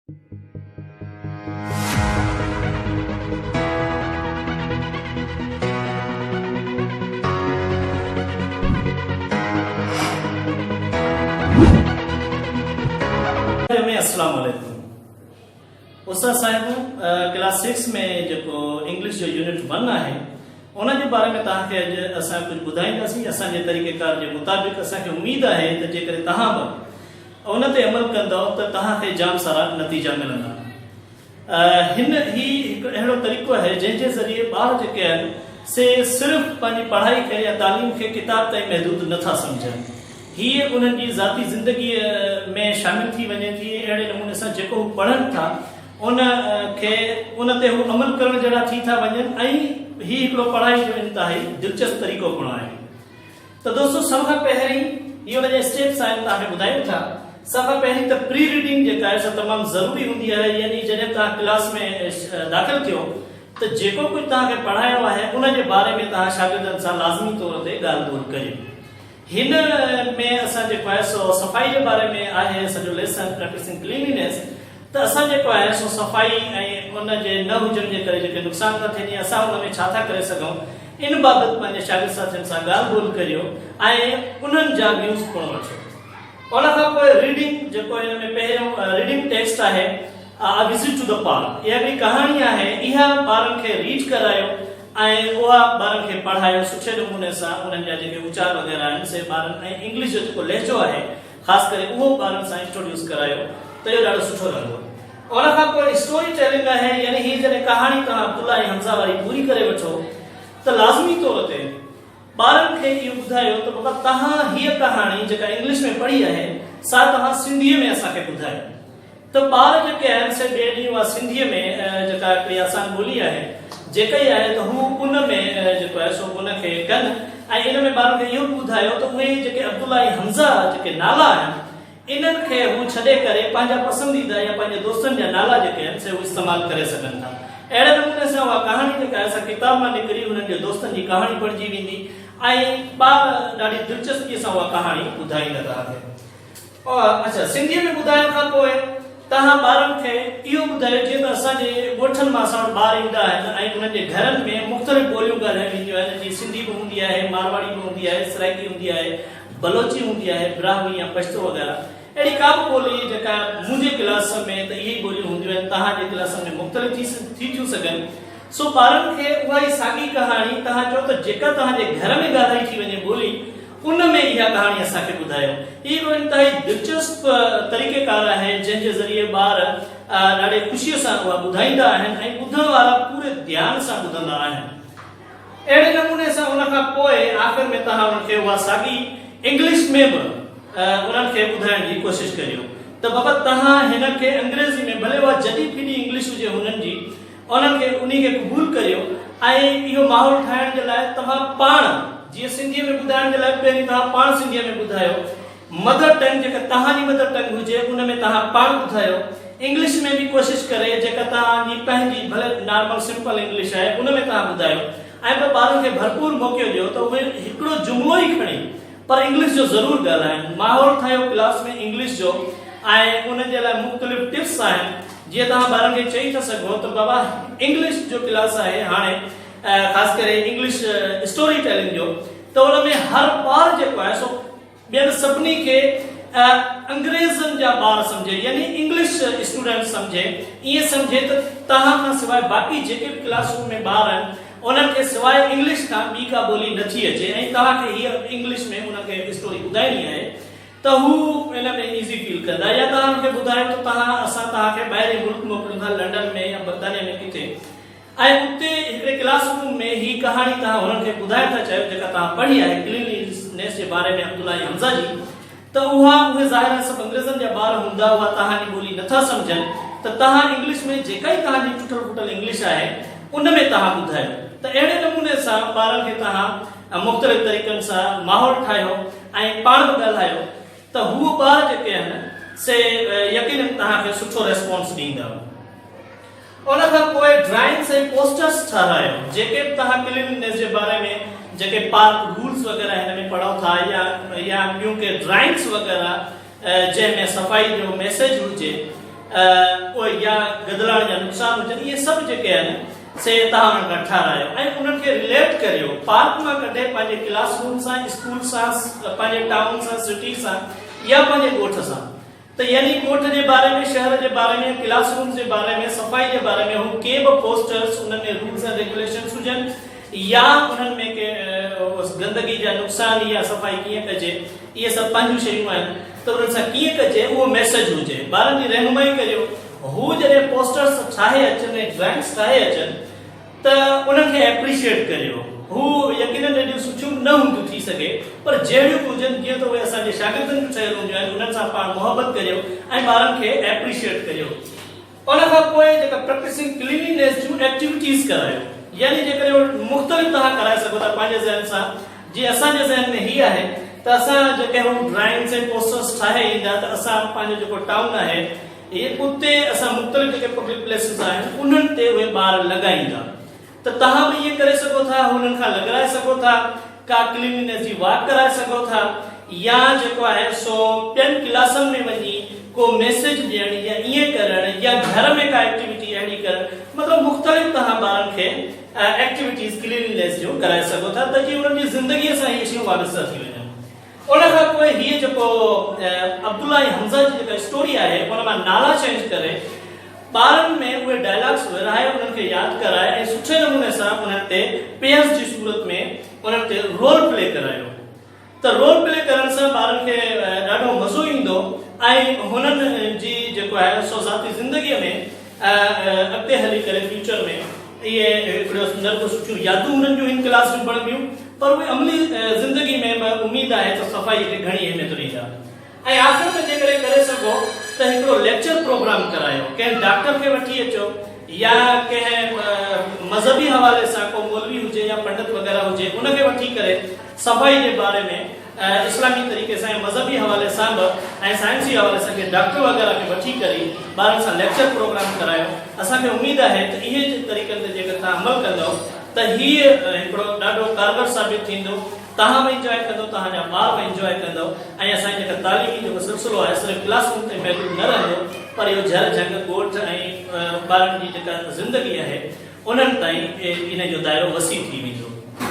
۾ السلام عليڪم استاد صاحب ڪلاس 6 ۾ جيڪو انگلش جو يونٽ 1 آهي ان جي باري ۾ توهان کي اڄ اسان ڪجهه ٻڌائينداسين اسان جي طريقه ڪار جي مطابق اسان کي اميد آهي ته جيڪڏهن توهان به ان تي عمل ڪندؤ ته توهان کي جام سارا نتيجا ملندا. هن هي هڪ اهڙو طريقو آهي جنهن جي ذريعي ٻار جيڪي آهن سي صرف پنهنجي پڙهائي کي يا تعليم کي ڪتاب تائين محدود نه ٿا سمجهن. هيء انهن جي ذاتي زندگيء ۾ شامل ٿي وڃي ٿي ۽ اهڙي نموني سان جيڪو هو پڙهن ٿا ان کي ان تي هو عمل ڪرڻ جهڙا ٿي ٿا وڃن ۽ هي هڪڙو پڙهائي جو انتهائي دلچسپ طريقو پڻ آهي. ته دوستو سڀ کان پهرين هي ان جا اسٽيپس آهن توهان کي ٻڌايون ٿا. سڀ کان پهرين ته پري ريڊنگ جيڪا آهي سا تمام ضروري هوندي آهي يعني جڏهن توهان ڪلاس ۾ داخل ٿيو ته جيڪو ڪجهه توهان کي پڙهائڻو آهي ان جي باري ۾ توهان شاگردن سان لازمي طور تي ڳالهه ٻولهه ڪريو. هن ۾ اسان جيڪو آهي سو صفائي جي باري ۾ آهي سڄو ليسن پريڪٽسنگ ڪلينلينيس ته اسان جيڪو آهي سو صفائي ۽ ان جي نه هجڻ جي ڪري جيڪي نقصان ٿا ٿين يا اسان ان ۾ ڇا ٿا ڪري سگهون ان بابت پنهنجي شاگرد ساٿين سان ڳالهه ٻولهه ڪريو ۽ انهن جا ويوز پڻ وٺو. ان کان پوء ريڊنگ جيڪو هن ۾ پهريون ريڊنگ ٽيڪسٽ آهي A Visit to the Park اها هڪڙي ڪهاڻي آهي اها ٻارن کي ريڊ ڪرايو ۽ اها ٻارن کي پڙهايو سٺي نموني سان انهن جا جيڪي اچار وغيره آهن سي ٻارن ۽ انگلش جو جيڪو لهجو آهي خاص ڪري اهو ٻارن سان انٽروڊيوس ڪرايو ته اهو ڏاڍو سٺو رهندو. ان کان پوء اسٽوري ٽيلنگ آهي يعني هي جڏهن ڪهاڻي توهان عبدالله ۽ حمزه واري پوري ڪري وٺو ته لازمي طور تي ٻارن کي اهو ٻڌايو ته بابا توهان هيء ڪهاڻي جيڪا انگلش ۾ پڙهي آهي سا توهان سنڌيء ۾ اسان کي ٻڌايو. ته ٻار جيڪي آهن سي ٻئي ڏينهن اها سنڌيء ۾ جيڪا هڪڙي آسان ٻولي آهي جيڪا ئي آهي ته هو ان ۾ جيڪو آهي سو ان کي ڪن ۽ ان ۾ ٻارن کي اهو به ٻڌايو ته اهي جيڪي عبدالله ۽ حمزه جيڪي نالا آهن انهن کي هو ڇڏي ڪري پنهنجا پسنديده يا پنهنجي دوستن جا نالا جيڪي آهن سي هو استعمال ڪري سگهن ٿا. اهڙي نموني سان اها ڪهاڻي جيڪا آهي سا ڪتاب مان نڪري انهن جي دوستن جي ڪهاڻي بڻجي ويندي ۽ ٻار ڏاڍي دلچسپيء سان اها ڪهاڻي ٻڌائيندا توهان کي. اڇا سنڌيء ۾ ٻڌائڻ کان پوء توهان ٻارن کي اهو ٻڌايو جيئن ته اسان جي ڳوٺن مان اسان وٽ ٻار ايندا آهن ۽ انهن جي گهرن ۾ مختلف ٻوليون ڳالهايون وينديون آهن جيئن سنڌي به هوندي آهي، مارواڙي به هوندي آهي، سرائيڪي هوندي آهي، بلوچي هوندي آهي، براهوي يا پشتو وغيره اهڙي ڪا به ٻولي جيڪا منهنجي ڪلاس ۾ ته اهي ئي ٻوليون هونديون آهن توهان جي ڪلاسن ۾ مختلف ٿي ٿي ٿيون سگهن سو ٻارن کي اها ئي ساڳي ڪهاڻي توهان چئو ته جيڪا توهان جي گهر ۾ ڳالهائي ٿي وڃي ٻولي ان ۾ اها ڪهاڻي اسان کي ٻڌايو. هي هڪڙو انتهائي دلچسپ طريقيڪار آهي، جنهن جي ذريعي ٻار ڏاڍي خوشيء سان اها ٻڌائيندا آهن ۽ ٻڌڻ وارا پوري ڌيان سان ٻڌندا آهن. اهڙي نموني سان ان کان پوء آخر ۾ توهان انهن کي اها ساڳي انگلش ۾ به انهن کي ٻڌائڻ جي ڪوشش ڪريو ته بابا توهان هن کي انگريزي ۾ ڀلي اها جڏي ڦڏي انگلش هجي هنن جي انهن کي انهي کي قبول ڪريو ۽ اهو ماحول ٺاهڻ جي لاء توهان پاڻ جيئن سنڌيء ۾ ٻڌائڻ جي لاء پهرين توهان پاڻ سنڌيء ۾ ٻڌايو مدر ٽنگ جيڪا توهان جي مدر ٽنگ هجي ان ۾ توهان پاڻ ٻڌايو انگلش ۾ به ڪوشش ڪري جيڪا توهان جي پنهنجي ڀلي نارمل سمپل انگلش آهي ان ۾ توهان ٻڌايو ۽ پوء ٻارن کي ڀرپور موقعو ڏيو ته اهي هڪڙو جملو ئي کڻي پر انگلش جو ضرور ڳالهائن. ماحول ٺاهيو ڪلاس ۾ انگلش جو ۽ ان جي لاء مختلف ٽپس آهن جيئن توهان ٻارن کي چئي ٿا سگهو ته بابا انگلش جو ڪلاس آهي هاڻي خاص ڪري انگلش اسٽوري ٽيلنگ جو ته ان ۾ هر ٻار جيڪو آهي سو ٻين سڀني کي انگريزن جا ٻار سمجهي يعني انگلش اسٽوڊنٽ سمجهي ائين سمجهي ته توهان کان سواء باقي جيڪي به ڪلاس روم ۾ ٻار آهن انهن کي سواء انگلش کان ٻي ڪا ٻولي نه ٿي اچي ۽ توهان کي هيء انگلش ۾ انهن کي اسٽوري ٻڌائڻي آهي ته هو ان ۾ ايزي فيل ڪندا يا توهان انهن کي ٻڌايو ته توهان اسان توهان کي ٻاهرين ملڪ موڪليون ٿا لنڊن ۾ يا برطانيا ۾ ڪٿي ۽ اتي هڪڙي ڪلاس روم ۾ هي ڪهاڻي توهان هنن کي ٻڌائڻ ٿا چاهيو جيڪا توهان پڙهي آهي ڪلينلينيس جي باري ۾ عبدالله ۽ حمزه جي ته اها اهي ظاهر آهي سڀ انگريزن جا ٻار هوندا اها توهان جي ٻولي نٿا سمجهن ته توهان انگلش ۾ جيڪا ئي توهان جي ٽٽل ڦٽل انگلش آهي ان ۾ توهان ٻڌايو ته اهڙي نموني سان ٻارن کي توهان مختلف طريقن سان ماحول ٺاهيو ۽ پاڻ به ڳالهايو ته هو ٻار جيڪي آهن سي يقينن توهان کي سٺو ريسپانس ڏيندا. ان کان پوء ڊرائنگس ۽ پوسٽرس ٺهرايو جيڪي به توهان ڪلينلينيس جي باري ۾ جيڪي پارڪ رولز وغيره هن ۾ پڙهو ٿا يا يا ٻيون ڪي ڊرائنگس وغيره جنهن ۾ صفائي جو ميسيج هجي اهي يا گدلاڻ جا نقصان هجن اهي سڀ جيڪي آهن سي توهان انهن کان ٺهرايو ۽ انهن کي رليٽ ڪريو پارڪ مان ڪڍي پنهنجي ڪلاس روم سان اسڪول سان پنهنجي ٽائون سان سٽي سان يا پنهنجي ڳوٺ سان ته يعني ڳوٺ جي باري ۾ شهر جي باري ۾ ڪلاس رومز جي باري ۾ صفائي جي باري ۾ هو ڪي به پوسٽرز انهن ۾ رولز ۽ ريگوليشنز هجن يا انهن ۾ ڪي گندگي جا نقصان يا صفائي ڪيئن ڪجي اهي سڀ پنهنجون شيون آهن ته انهن سان ڪيئن ڪجي اهو ميسيج هجي ٻارن جي رهنمائي ڪريو هو جڏهن پوسٽرز ٺاهي اچن ۽ ڊرائنگس ٺاهي اچن ته انهن کي ايپريشيئيٽ ڪريو هو يقينن ايڏيون سٺيون نه هونديون ٿي سگهي پر جهڙيون به هجن جيئن ته اهي اسان جي شاگردن جون ٺهيل هونديون آهن انهن سان پاڻ محبت ڪريو ۽ ٻارن کي ايپريشيئيٽ ڪريو. ان کان پوء جيڪا پريڪٽسنگ ڪلينلينيس جون ايڪٽيوٽيز ڪرايو يعني جيڪڏهن اهو مختلف توهان ڪرائي سگهو ٿا پنهنجي ذهن سان جي اسان جي ذهن ۾ هي آهي ته اسان جيڪي هو ڊرائنگس ۽ پوسٽرس ٺاهي ايندا ته اسان پنهنجو جيڪو ٽائون آهي اتي اسان مختلف جيڪي پبلڪ پليسز آهن انهن تي اهي ٻار لڳائيندا ته توهان به ائين ڪري سگهو ٿا، هنن کان لڳرائي سگهو ٿا، ڪا ڪلينلينيس جي واڪ ڪرائي سگهو ٿا يا جيڪو آهي سو ٻين ڪلاسن ۾ وڃي ڪو ميسيج ڏيڻ يا ائين ڪرڻ يا گهر ۾ ڪا ايڪٽيوٽي اهڙي ڪرڻ مطلب مختلف توهان ٻارن کي ايڪٽيوٽيز ڪلينلينيس جون ڪرائي سگهو ٿا ته جيئن انهن جي زندگي سان اهي شيون وابسته ٿي وڃن. ان کان پوء هيء جيڪو عبدالله ۽ حمزه جي جيڪا اسٽوري آهي ان مان نالا چينج ڪري ٻارن ۾ اهي ڊائلاگس ورهائي انهن کي ياد ڪرائي ۽ سٺي نموني سان انهن تي پيئرز جي صورت ۾ انهن تي رول پلي ڪرايو ته رول پلي ڪرڻ سان ٻارن کي ڏاڍو مزو ايندو ۽ هنن جي جيڪو آهي سو ذاتي زندگي ۾ اڳتي هلي ڪري فيوچر ۾ اهي هڪڙيون نه رڳو سٺيون يادون هنن جون هن ڪلاس جون بڻبيون پر اهي عملي زندگي ۾ به اميد آهي ته صفائي کي گهڻي اهميت ڏيندا ۽ آخر ۾ جيڪڏهن ڪري سگهو ته هڪڙو ليڪچر پروگرام ڪرايو ڪنهن ڊاڪٽر کي وٺي اچو يا ڪنهن مذهبي حوالي سان ڪو مولوي هجي يا پنڊت وغيره هجي ان کي وٺي ڪري صفائي جي باري ۾ اسلامي طريقي سان ۽ مذهبي حوالي سان به ۽ سائنسي حوالي سان ڪنهن ڊاڪٽر وغيره کي وٺي ڪري ٻارن سان ليڪچر پروگرام ڪرايو اسان کي اميد آهي ته اهي طريقن تي جيڪر توهان عمل ڪندؤ ته هي هڪڙو ڏاڍو ڪارگر ثابت ٿيندو توهان به انجواء ڪندؤ توهان جا ٻار به انجواء ڪندؤ ۽ اسان جي جيڪا تعليمي جيڪو سلسلو آهي صرف ڪلاس روم تائين محدود نه رهندو پر اهو جهر جهنگ ڳوٺ ۽ ٻارن جي جيڪا زندگي آهي انهن تائين ان جو دائرو وسيع ٿي ويندو.